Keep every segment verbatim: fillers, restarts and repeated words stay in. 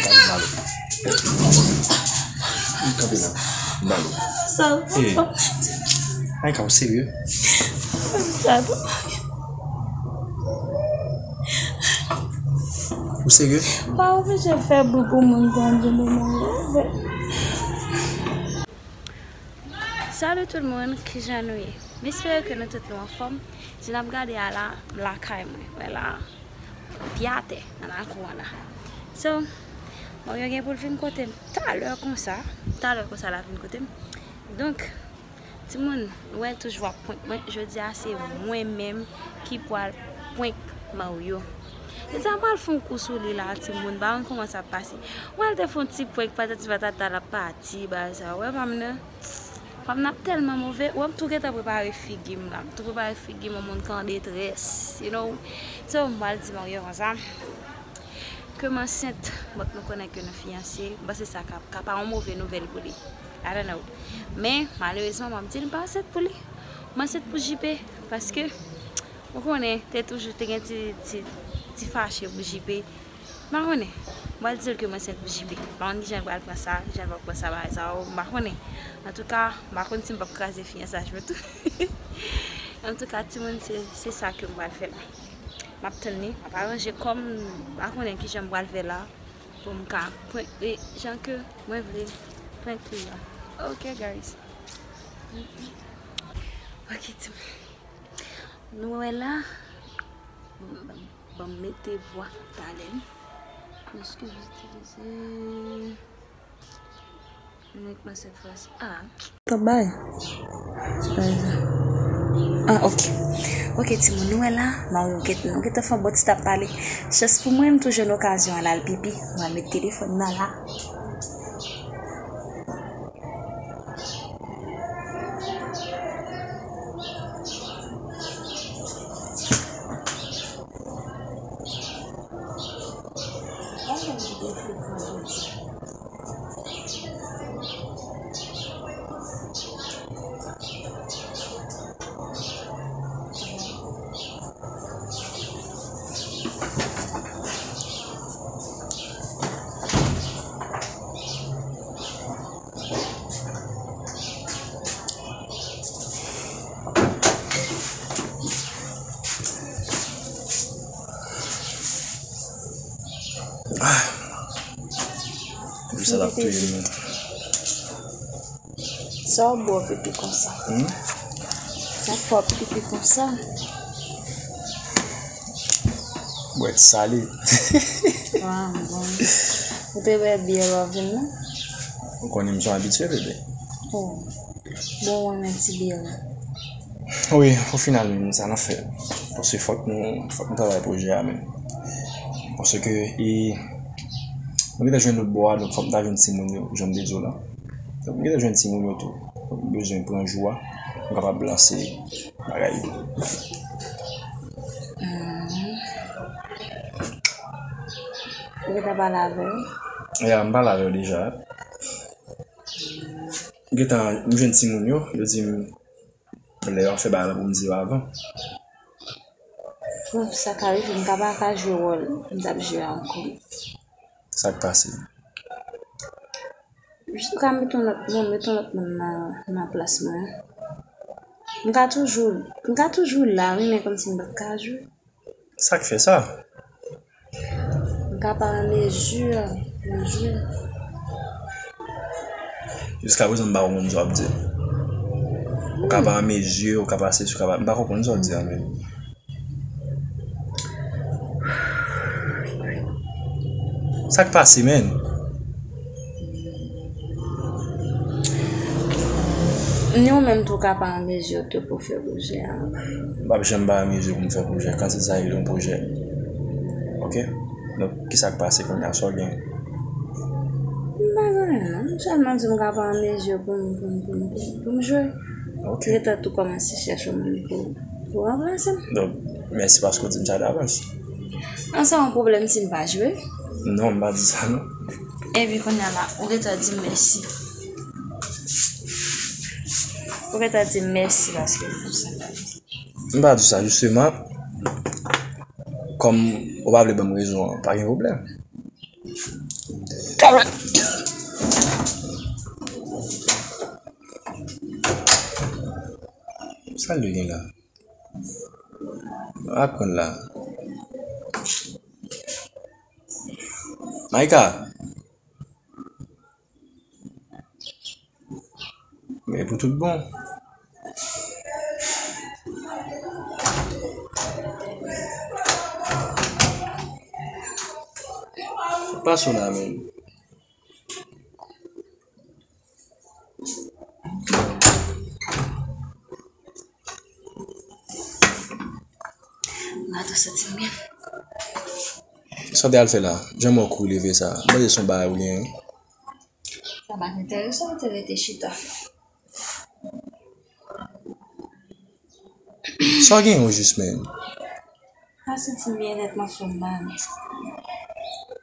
Malo, malo. Kanpe la. Malo. Sa. Hey. Ay, ka w serye? Sa. Ou serye? Pa oblije fè bri pou moun tande, non. Salut tout moun, kijan nou ye? M espere ke nou tout nou anfòm. Si n ap gade a la, m lakay mwen, wè la, pye atè nan lakou an la. So, Mario gen pou l vin kote m talè konsa, talè konsa l ap vin kote m. Donk, timoun, nou wè l toujou ap prank mwen. Jodi a se mwen menm ki pral prank Mario. Jodi a m pral fè yon kou sou li la, timoun, pa konn kòman sa ap pase. Mwen te fè yon ti prank, patati patata, l ap pati, bagay sa. Wè pa m nan. Fanm nan ap tèlman move. Wè m tou gentan prepare figi m la. M tou prepare figi m, yon moun k an detrès, you know. So, m pral di Mario konsa ke m ansent, but nou konnen ke nou fiyanse. M panse sa ka, ka pa yon move nouvèl pou li. I don't know. Men, malerezman, mwen m di l m pa ansent pou li. M ansent pou J P, paske, ou konnen, te toujou, te gen ti, ti, ti fache pou J P. M pa konnen. M pral di l ke mwen se pou J P. M pa konn kijan l pral pran sa, kijan l pral pran sa, bagay sa yo, m pa konnen. Antouka, m pa konn si m p ap kraze fiyansaj mwen tou. Antouka, timoun, se, se sa ke m pral fè la. M ap tann li, m ap aranje kò m, m pa konnen kijan m pral fè la pou m ka prank li jan ke mwen vle prank li a. Ok, guys. Ok, timoun. Nou wè la. Ban m mete vwa talè m. Lòske m itilize. Mwen kòmanse fè sa. Ah. T ap bay. Bay sa. Ah, ok. Ok, timoun, nou wè la. Mario, nou gentan fè yon bon ti t ap pale. Chans pou mwen, m tou jwenn okazyon al al pipi. Mwen al met telefòn nan la. Sa t ap touye m. Sa w bwè pipi konsa? Hmm? Sa fè w pipi konsa? Bwè ti sale. Ah, bon. Ou te bwè byè lè w vin la? Ou konnen m son abitye, bebe. Oh. Bon, w renmen ti byè la. Wi, o final menm, sa n ap fè. Paske fòk nou, fòk nou travay pwojè a menm. Paske, e, nou gentan jwenn lòt bò a, donk fòk nou ta jwenn timoun yo, jan m te di w la. Donk, m gentan jwenn timoun yo tou. Donk, m bezwen pran jou a pou m kapab lanse bagay yo. Mhm. Ou gentan pale avè yo? Ya, m pale avè yo deja. M gentan, m jwenn timoun yo, yo di m lè yo ap fè bagay la pou m di yo avan. Bon, sa ka rive, m ka pa ka jwe wòl m t ap jwe a ankò. Sa k pase? Jis ou ka mete yon lòt moun, mete yon lòt moun nan, nan plas mwen. M ka toujou, m ka toujou la, wi, men kòmsi m pa t ka jwe. Sa k fè sa? M ka pa an mezi, mezi. Jiska prezan, m pa konprann sa w ap di. Ou ka pa an mezi, ou ka pa sesi, ou ka pa, m pa konprann sa w ap di a menm. Sa k pase, menn? Ni ou menm tou ka pa an mezi tou pou fè pwojè a. M p ap janm pa an mezi pou m fè pwojè, kan se sa ki yon pwojè. Ok? Donk, kisa k pase kounye a? Sa w gen? M pa gen anyen, non. M sèlman di m ka pa an mezi pou m, pou m, pou m, pou m, pou m jwe. Ok. Gentan tou kòmanse chèche yon moun pou, pou ranplase m. Donk, mèsi paske w di m sa davans. An, se yon pwoblèm si m pa jwe? Non, m pa di sa, non. Epi kounye a la, ou gentan di m mèsi. Ou gentan di m mèsi paske m fè sa. M pa di sa, jisteman, kòm ou pa vle ban m rezon an, pa gen pwoblèm. Kara-, sa l gen la? Aprann la. Maïka. Men pou tout bon. Pa sou la, men. M pa twò santi m byen. Sa w te al fè la? Jan m wè w kouri leve sa. M panse se yon bagay ou gen wi. Sa pa t enteresan, ou te rete chita. Sa w gen yo jis, men? Pa santi m byen nèt, m ap fè m mal.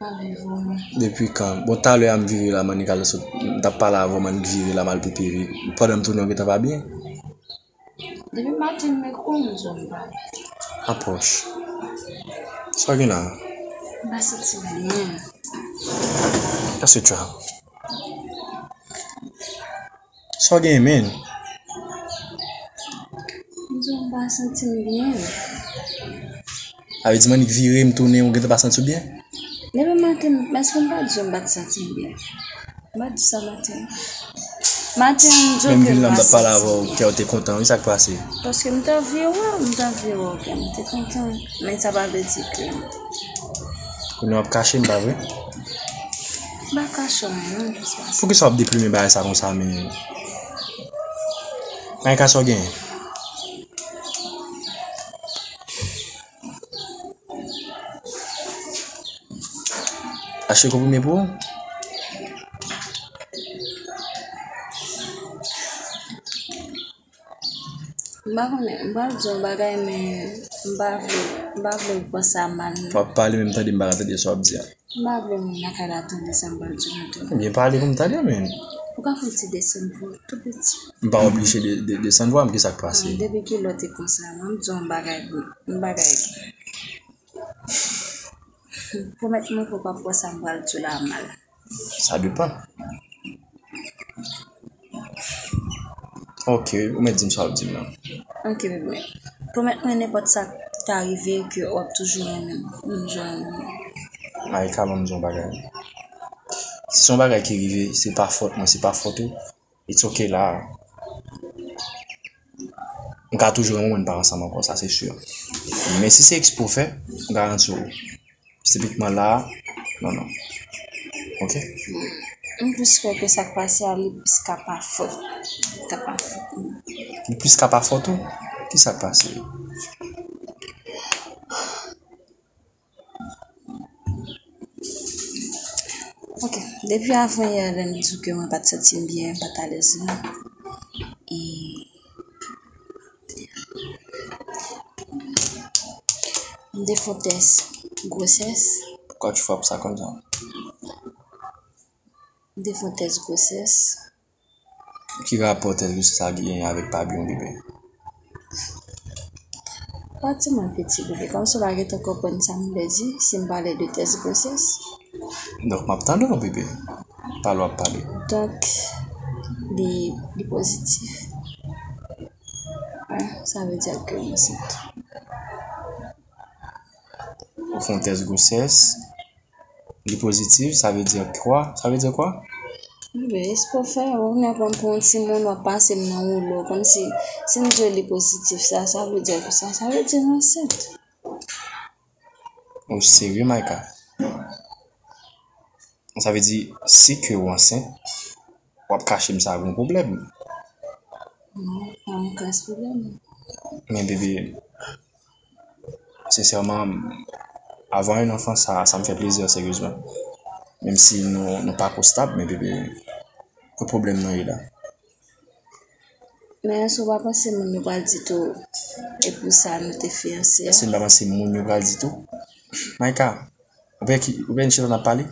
M ap viv ou, men. Depi kan? Bon, talè a m vire la, m annik al sot, m t ap pale avè w, m annik vire la, m al pou peri. Pandan m tounen, w gentan pa byen? Depi maten, m ekri w, m di w m pa byen. Apwòch. Sa w gen la? M pa santi m byen. That's a trap. Sa w gen, men? M di w m pa santi m byen. Sa vle di m annik vire, m tounen, ou gentan pa santi w byen? Depi maten, èske m pa di w m pa t santi m byen? M pa t di sa maten. Maten, m di w ke m pa santi m byen. Menm vin la, m t ap pale avè w, kè w te kontan, wi, sa k pase? Paske m t anvi wè w, m t anvi wè w, kè m te kontan. Men sa pa vle di ke Kounye a w ap kache m, pa vre? M pa kache w, non, jis pase. Poukisa w ap deplime bagay sa konsa, men? Maïka, sa w genyen? Achte konprime pou ou? M pa konnen, m pral di yon bagay, men m pa vle, m pa vle w pran sa mal, non. W ap pale, men m tande m pa ka tande sa w ap di a. M pa vle moun lakay la tande sa m pral di w la tou. Ebyen, pale pou m tande, men. Ou ka fè yon ti desann vwa w, tou piti. M pa oblije de, de, desann vwa m, kisa k pase? Depi kilè w te konsa, m di w yon bagay, yon bagay. Pwomèt mwen ke w p ap pran sa m pral di w la mal. Sa depann. Ok, ou mèt di m sa w ap di m nan. Ok, bebe. Pwomèt mwen nenpòt sa k ta rive ke w ap toujou renmen m, menm jan w renmen m. Maïka, ban m di w yon bagay. Si se yon bagay ki rive, se pa fòt mwen, se pa fòt ou. It's ok la. M ka toujou renmen w, men n pa ansanm ankò, sa se si. Men si se eksprè w fè, m garanti w, tipikman la, non, non. Ok? M plis kwè ke sa k pase a, li plis ka pa fòt. Ka pa fòt mwen. Li plis ka pa fòt ou? Kisa k pase? Ok, depi avan yè, lè m di w ke mwen pa t santi m byen, m pa t alèz la. E m te fè yon tès gwosès. Poukwa tu frappes ça comme ça? M te fè yon tès gwosès. Ki rapò tès gwosès sa genyen avèk pabyon, bebe? Pa timoun piti, bebe. Kòmsi w pa gentan konprann sa m vle di, si m pale de tès gwosès. Donk, m ap tande w, bebe. Pale w ap pale. Donk, li, li pozitif. Hein, sa vle di ke m ansent. Ou fè yon tès gwosès. Li pozitif, sa vle di kwa? Sa vle di kwa? Bebe, espò fè, ou vin pran m pou yon timoun, w ap pase m nan woulo, kòmsi, si m di w li pozitif, sa, sa vle di ke sa, sa vle di m ansent. Ou serye, Maïka? Sa vle di, si ke w ansent, w ap kache m sa, gon pwoblèm. Non, pa yon kras pwoblèm. Men, bebe, sensèman, avoir un enfant, sa, sa m fè plezi, seryezman. Menm si nou, nou pako stab, men bebe, kot pwoblèm nan ye la? Men èske w pa panse moun yo pral di tou, e pou sa nou te fiyanse a? Èske n pa panse moun yo pral di tou? Maïka, ou wè ki, ou wè n chita n ap pale?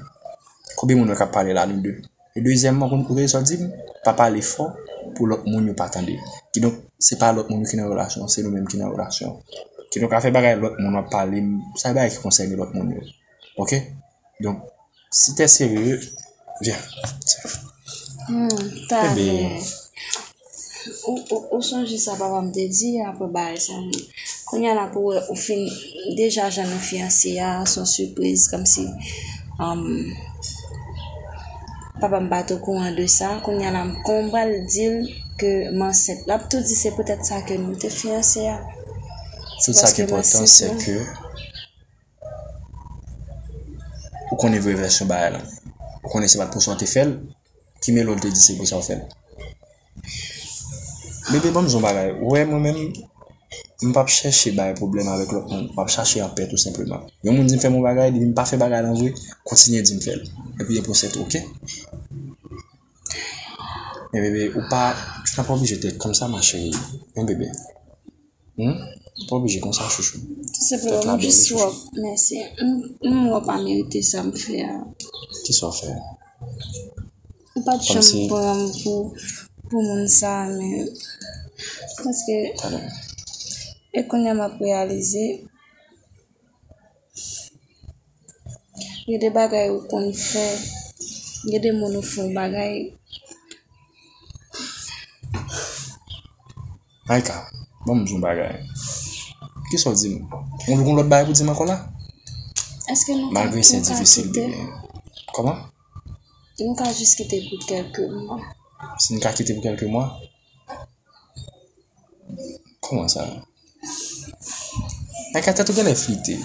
Konbyen moun wè k ap pale la, nou de? E dezyèmman, ou konn, ou konn sa w di m? Pa pale fò pou lòt moun yo pa tande. Kidonk, se pa lòt moun yo ki nan relasyon an, se nou menm ki nan relasyon an. Kidonk, afè bagay lòt moun w ap pale, sa e bagay ki konsène lòt moun yo. Oke? Donk, si t'es sérieux, Vyen. Hmm, talè. Ou, ou, ou sonje sa papa m te di apre bagay sa? Kounye a la pou wè ou fin deja jan nou fiyanse a, se yon sipriz, kòmsi, um, papa m pa t okouran de sa. Kounye a la, kòman m pral di l ke m ansent? L ap tou di se poutèt sa ke nou te fiyanse a. Tout sa ki enpòtan, se ke ou konnen vrè vèsyon bagay la. Ou konnen se pa t pou sa w te fè l. Ki mele w te di se pou sa w fè l? Bebe, ban m di w yon bagay. Ou wè, mwen menm, m p ap chèche bay pwoblèm avèk lòt moun. M p ap chache anpè, tou senpleman. Yon moun di m fè m yon bagay, depi m pa fè bagay la vre, kontinye di m fè l. Epi e pou sèt, oke? Men bebe, ou pa, tu n'as pas obligé d'être comme ça, ma chérie. Men bebe. Hmm? Ou pa oblije konsa, chouchou. Tou senpleman, m jis wè w, mèsi. M, m wè w pa merite sa m fè a. Kisa w fè? Ou pa t janm pran m pou, pou moun sa a, men paske e kounye a m ap reyalize. Gen de bagay ou konn fè, gen de moun ou fè yon bagay. Maïka, ban m di yon bagay. Kisa w di m? Ou gon lòt bagay pou di m ankò la? Èske nou ka, malgre se difisil, bebe. Kòman? Nou ka jis kite pou kèlke mwa. Si n ka kite pou kèlke mwa? Kòman sa? Maïka, tèt ou genlè flite.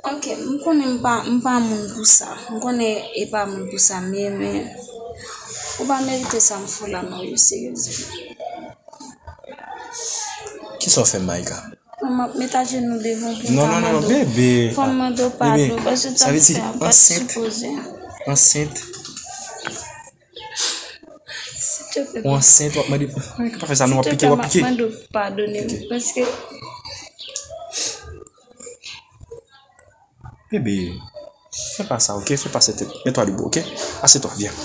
Ok, m konnen m pa, m pa moun pou sa. M konnen e pa moun pou sa m ye, men ou pa merite sa m fè w la non, seriously. Kisa w fè m, Maïka? Mwen, m ap met ajenou devan w pou m ka mande w. Non, non, non, bebe. Fò m mande w padon, paske sa m fè a m pa t sipoze. Ansent. Ou ansent, w ap mande. Maïka, pa fè sa non, w ap pike, w ap pike. Silteplè, m ap mande w padone m, paske Bebe, fè pa sa, oke? Fè pa sa tèt. Mets-toi debout, oke? Assieds-toi, viens.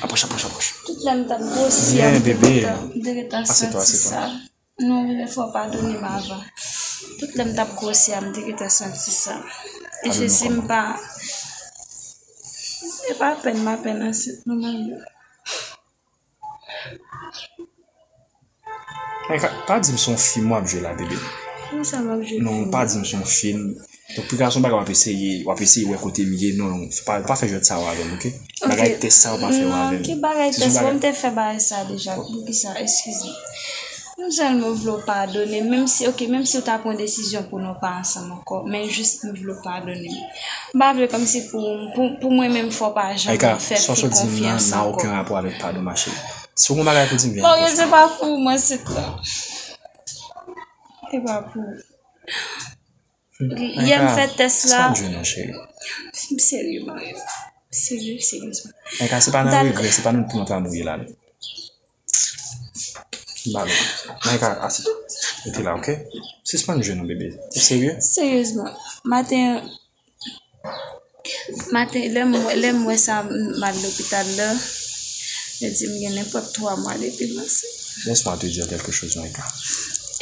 Approche, approche, approche. Tout lè m t ap gwosi a, m te gentan, m te gentan santi sa. Non, bebe, fò w padone m avan. Tout lè m t ap gwosi a, m te gentan santi sa. E Jezi, m pa, e pa apèn m apèn ansent non, manmi. Men ka, pa di m se yon fim w ap jwe la, bebe. Kòman sa m ap jwe fim? Non, pa di m se yon fim. Donk, pou gason bagay w ap eseye, w ap eseye wè kote m ye, non, non, pa, pa fè jwèt sa yo avè m, oke? Bagay tès sa yo pa fè yo avè m. Non, ki bagay tès? Mwen m te fè bagay sa deja, poukisa? Eskize m. M sèlman vle w padone m, menm si, oke, menm si w ta pran desizyon pou nou pa ansanm ankò, men jis m vle w padone m. M pa vle kòmsi pou, pou, pou mwen menm fò w pa janm fè fi konfyans ankò. Maïka, sa w sot di m nan, nan okenn rapò avèk padon, ma chérie. Si w gon bagay pou di m, vin apwoche. Bon, se pa pou ou, mwen, se pa. Se pa pou ou. Yè m fè tès la. Maïka, se pa n jwe non, cheri. M serye, Mario. Serye, seryezman. Maïka, se pa nan regrè, se pa nan pou nou ta mouri la, non. Ba non. Maïka, asid. Rete la, oke? Sispann jwe non, bebe. Ou serye? Seryezman. Maten, maten, lè m wè, lè m wè sa, m al lopital la, yo di m gen nenpòt twa mwa depi m ansent. Laisse-moi te dire quelque chose, Maïka.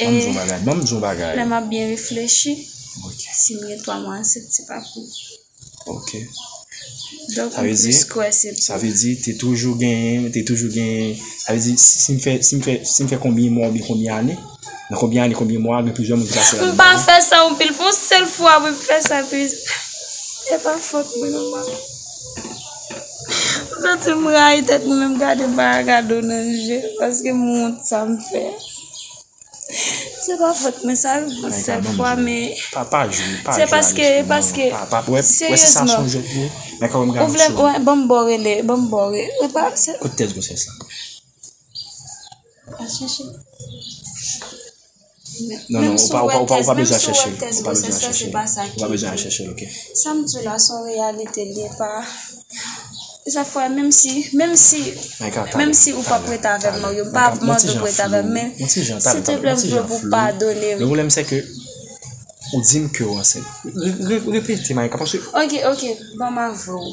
Ban m di yon bagay, ban m di yon bagay. Lè m ap byen reflechi, si m gen twa mwa ansent, se pa pou. Ok. Donk, m plis kwè se pou. Sa vle di, te toujou genyen, te toujou genyen. Sa vle di, si, si m fè, si m fè, si m fè konbyen mwa oubyen konbyen ane, nan konbyen ane, konbyen mwa, gen plizyè moun ki pase ladan. M pa fè sa anpil, fè yon sèl fwa, wi, m fè sa, epi se pa fòt mwen, non, mwen. M santi m rayi tèt mwen, menm gade m pa ka gade w nan je, paske m wont sa m fè. Se pa fòt mwen, sa rive yon sèl fwa, men se paske, paske, seryezman, ou vle, wè, ban m ba w rele, ban m ba w rele. Kote tès gwosès la? Al chèche. Non, non, ou pa, ou pa, ou pa bezwen al chèche l. Ou pa bezwen al chèche l. Ou pa bezwen al chèche l, ok? Sa m di w la, se yon reyalite, li pa. E sa fè, menm si, menm si, menm si ou p ap ret avè m, Mario, m pa ap mande w pou ret avè m, men silteplè, m vle pou w padone m. Le problème, c'est que ou di m ke w ansent. Re-, re-, repete, Maïka, paske... Ok, ok, ban m avè w.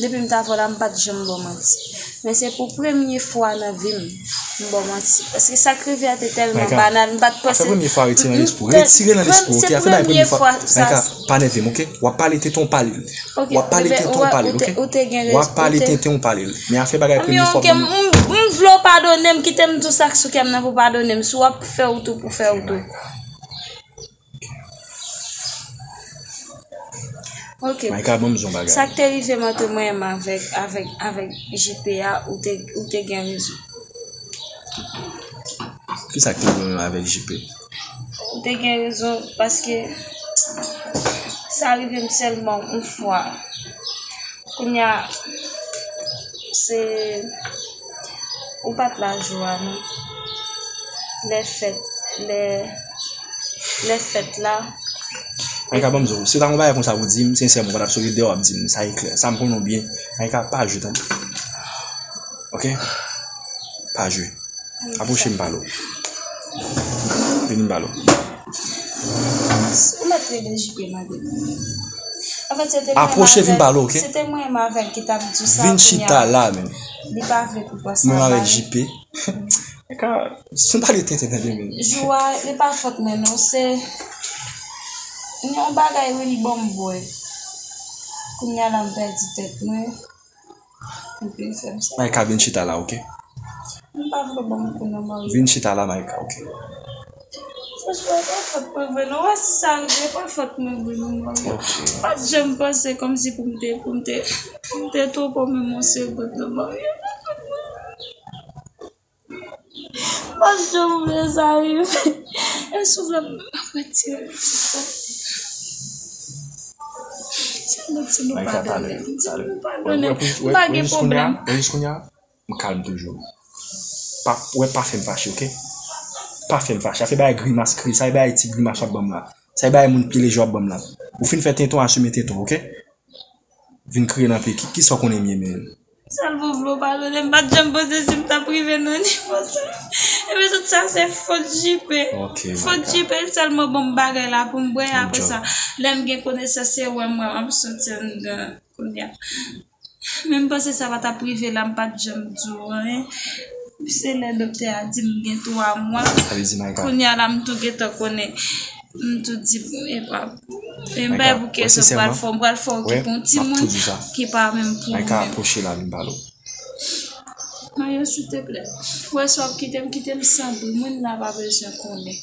Depi m t avè w la, m pa t janm ba w manti. Men se pou premye fwa nan vi m, M ba w manti. Paske sa k rive a te tèlman banal, m pa t panse. Maïka, sa premye fwa retire nan lespri w. Retire nan lespri w, ok? Afè bay premye fwa. Maïka, pa nève m, ok? W ap pale tenten w pale l. W ap pale tenten w pale l, ok? W ap pale tenten w pale l. Men afè bagay premye fwa pou mwen. M vle w padone m, kite m di w sa k sou kè m nan pou w padone m. Si w ap fè w tou, pou fè w tou. Ok. Maïka, ban m di w yon bagay. Sa k te rive m ant mwen menm avèk, avèk, avèk J P a, ou te, ou te gen rezon. Kisa k te rive w menm avèk J P? Ou te gen rezon, paske sa rive m sèlman yon fwa. Kounye a, se, ou pa t la jou a, non. Lè fèt, lè, lè fèt la. Maïka, ban m di w, si w ta gon bagay konsa pou di m, sensèman, w pa t ap sot deyò ap di m, sa e klè. Sa m konnen w byen. Maïka, pa jwe, tande. Ok? Pa jwe. Apwoche m pale w. Vini m pale w. Ou mèt rele J P mande. Anfèt, se te mwen menm avè l, ok? Apwoche, vin pale w, ok? Se te mwen menm avè l ki t ap di w sa. Vin chita la menm. Li pa vle pou pran sa. Mwen avèk J P. Maïka, si m pale tenten tande menm. Jou a, li pa fòt mwen non, se yon bagay wi li ban m bwè. Kounye a la m pèdi tèt mwen. Epi fè m sa. Maïka, vin chita la, ok? M pa vle ban m kou nan Mario. Vin chita la, Maïka, ok? Franchman, e pa fòt mwen vre non. Wè si sa rive, e pa fòt mwen vre non, Mario. Ok. M pa t janm panse kòmsi pou m te, pou m te, pou m te twonpe w menm yon segond non, Mario. E pa fòt mwen vre. M pa t janm vle sa rive. E si w vle m ap retire l. Sèlman di nou padone m. Di nou padone m. M pa gen pwoblèm. Wè jis kounye a, m kalm toujou. Pa, wè pa fè m fache, ok? Pa fè m fache. Afè bay grimas kriye, sa e bay ti grimas w ap ban m la. Sa e bay moun pye leje w ap ban m la. Ou fin fè tenten w, asime tenten w, ok? Vin kriye nan pye, ki, kisa w konnen m ye menm? Sèlman vle w padone m, m pa t janm panse si m t ap rive nan nivo sa. Epi tout sa se fòt J P. Ok, Maïka. Fòt J P, l sèlman ban m bagay la pou m bwè, apre sa, lè m gen konesans, se wè m wè m ap soti anndan kounye a. Men m panse sa pa t ap rive la, m pa t janm di w anyen. Se lè doktè a di m gen twa mwa. Sa vle di, Maïka. Kounye a la, m tou gentan konnen. M tou di, epa, e m bay bouke sa m pral fè, m pral fè okipe yon timoun ki pa menm pou mwen. Maïka, apwoche la, vin pale w. Mayo, silteplè. Wè si w ap kite m, kite m san bri. Moun la pa bezwen konnen.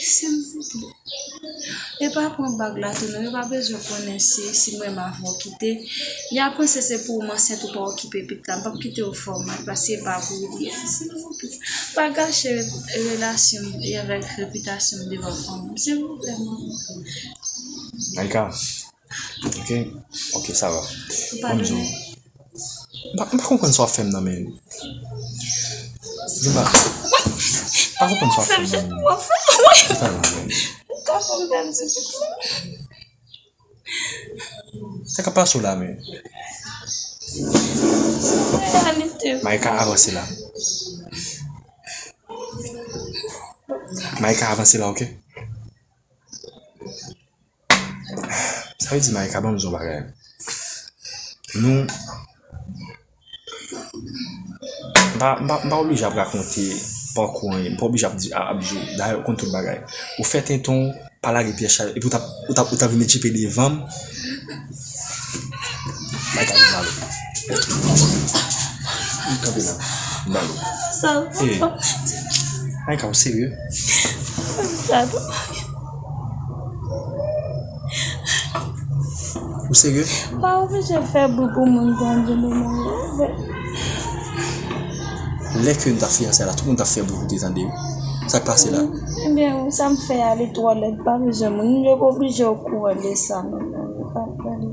Silvouplè. E pa pran bag la tou non, yo pa bezwen konnen si, si m renmen avè w kite. Y a panse se pou ou m ansent ou pa okipe pitit la. M p ap kite w fè w mal, paske e pa pou ou li ye. Silvouplè. Pa gache relasyon m e avèk repitasyon m devan fanmi m. Silvouplè, manman. Maïka. Ok? Ok, sa va. Ban m di w. M pa, m pa konprann sa w ap fè m nan, men. Di m pa. M pa konprann sa w ap fè m nan, men. Di m pa non, men. Sa k ap pase w la, men? Maïka, avanse la. Maïka, avanse la, ok? Sa vle di, Maïka, ban m di w yon bagay. Nou, m pa, m pa, m pa oblije ap rakonte pakou anyen, m pa oblije ap di, ap di w. Dayè, ou konn tout bagay. Ou fè tenten w, pa lage pyès chay, epi ou t ap, ou t ap, ou t ap vin met J P devan m. Maïka, vin pale. Vin kanpe la. Vin pale. Sa va. Maïka, ou serye? Ou serye? Pa oblije fè bri pou moun tande, manman. Lè ke nou t ap fiyanse la, tout moun t ap fè bri pou te tande wi. Sa k pase la? Ebyen, sa m fè a, li twò lèd, pa bezwen moun. Yo pa oblije okouran de sa, non, non, yo pa pale.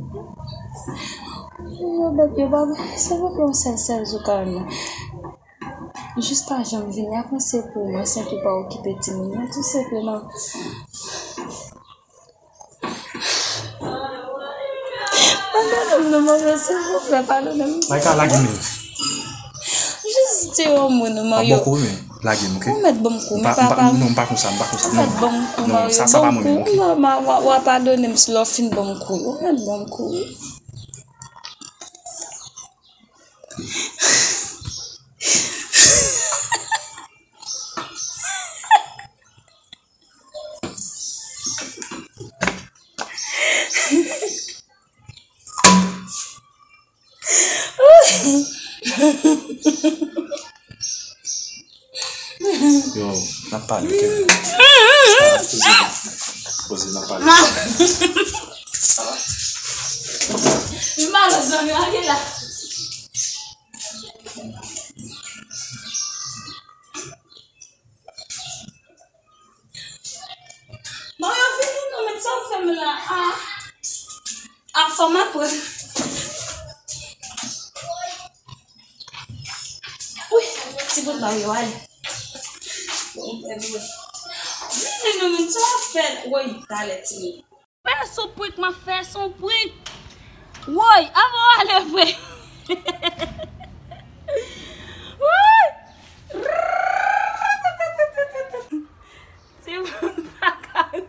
Yo bèt, yo pa, silvouplè, yon sèl, sèl jou kalm. Jis pa janm vini, apre se pou mwen, sèl tou pa okipe timoun nan, tou senpleman. Padone m non, Mario, silvouplè, padone m. Maïka, lage men. Jis di yon mo non, Mario. Mwen ap ba w kou wi, men lage m, ok? Ou mèt ban m kou, men papa. Non, m pa konsa, m pa konsa. Ou mèt ban m kou, Mario. Non, sa, sa pa mwen menm, ok? Ou pa padone m si lè w fin ban m kou. Ou mèt ban m kou wi. Yo, n ap pale, ok? Ah, poze la. Poze, n ap pale. Li malo, zanmi, ale la. Mario, vini non, men sa w fè m la. Ah. Ah, fò m aprann. Wi, ti bout Mario, ale. Bon, fè m wè. Vini non, men sa w fè la. Woy, talè, timoun. Fè sou prank, m ap fè sou prank. Woy, anvan w ale vre. Woy. Timoun pa ka ri.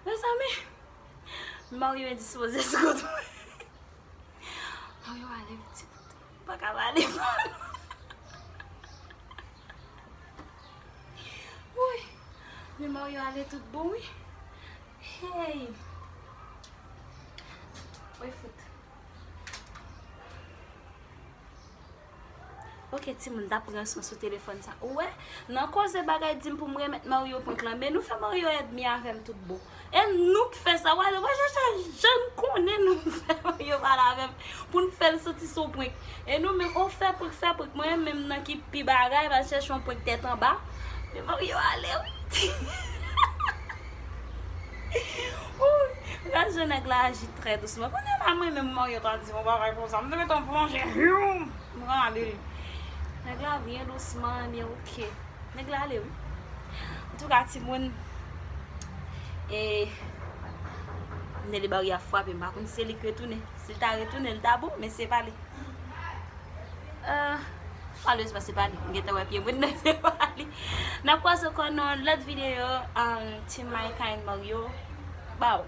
Mezanmi, Mario endispoze sou kont mwen. Mario ale, pitit. Pa ka pale. Woy. Men Mario ale tout bon, wi. Hey. Woy, fout. Ok, timoun, t ap pran swen sou telefòn sa. Ou wè, nan koze bagay di m pou m remèt Mario prank lan, men nou fè Mario ènmi avè m tout bon. E nou k fè sa, wè, wè, jan, jan, jan n konnen nou fè Mario pale avè m, pou n fè l santi se yon prank. E nou menm, o fè prank, fè prank, mwen menm nan ki pi bagay, m al chèche yon prank tèt anba. Men Mario ale, wi. Ouh, gad jan nèg la aji trè dousman. Kounye a la, mwen menm Mario ta di yon bagay konsa, m te met yon plonje. Hiu! M rale l. Nèg la byen dousman, byen ok. Nèg la ale, wi. Antouka, timoun, e, Nelly Barry ap frape, m pa konn si se li k retounen. Si l ta retounen, l ta bon, men se pa li. Euh, malerezman, se pa li. M gentan wè pye moun nan, se pa li. N ap kwaze ankò nan yon lòt videyo, um, Team My Kind Mario. Baw.